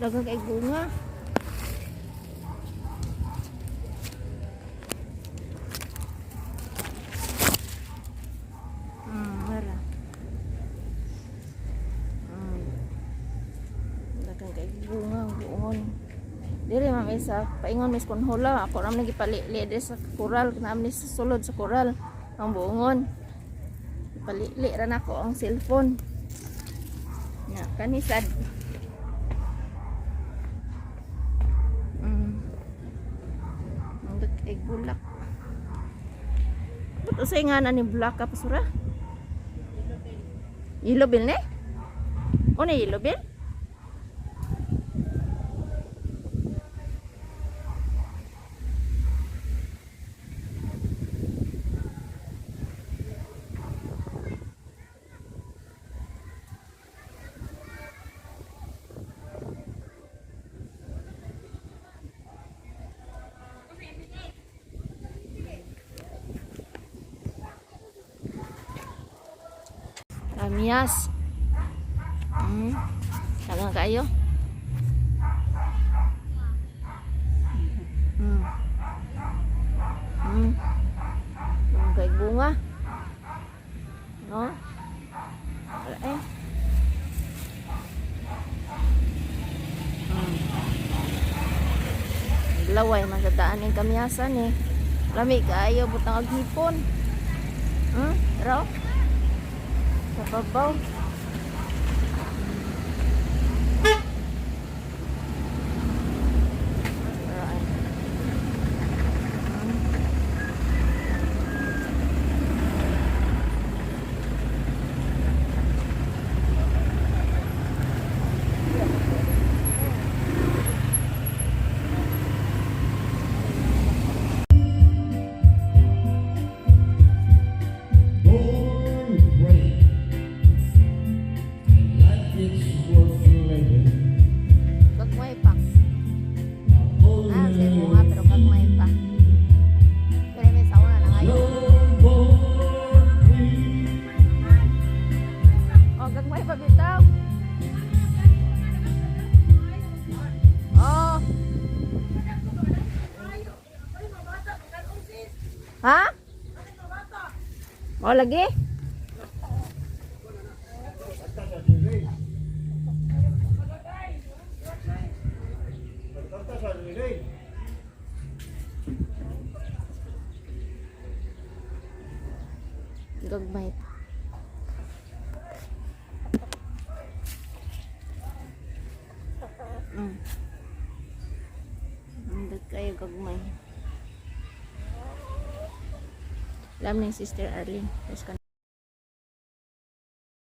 Daghang kay bunga. Wala. Daghang kay bunga ang buongon. Diri ma'am sa paingon mis kunhula ako ra man gipalili diri sa koral, kanam ni sa sulod sa koral ang buongon. Palili ra nako ang cellphone. Na kanisad. Ang ay bulak. Ba't usay nga na ni bulak ka pasura? Yellow bill ne? O na yellow bill? Kamyas. Daghang kayo. Ang kay bunga. No? Wala eh. Laway man sa daan yung kamyasan eh. Lami kaayo butang og hipon. Raw? Sa babaw. Right. Born brave, and life it's worth living. Gagmay pa. Ah, sa bunga pero gagmay pa. Pero may sauna na ngayon. Born free. Oh, gagmay pa bitaw. Oh. Ha? Oh, lagi? Gagmay pa. Ambot kayo gagmay. Alam ni Sister Arlene. Tapos ka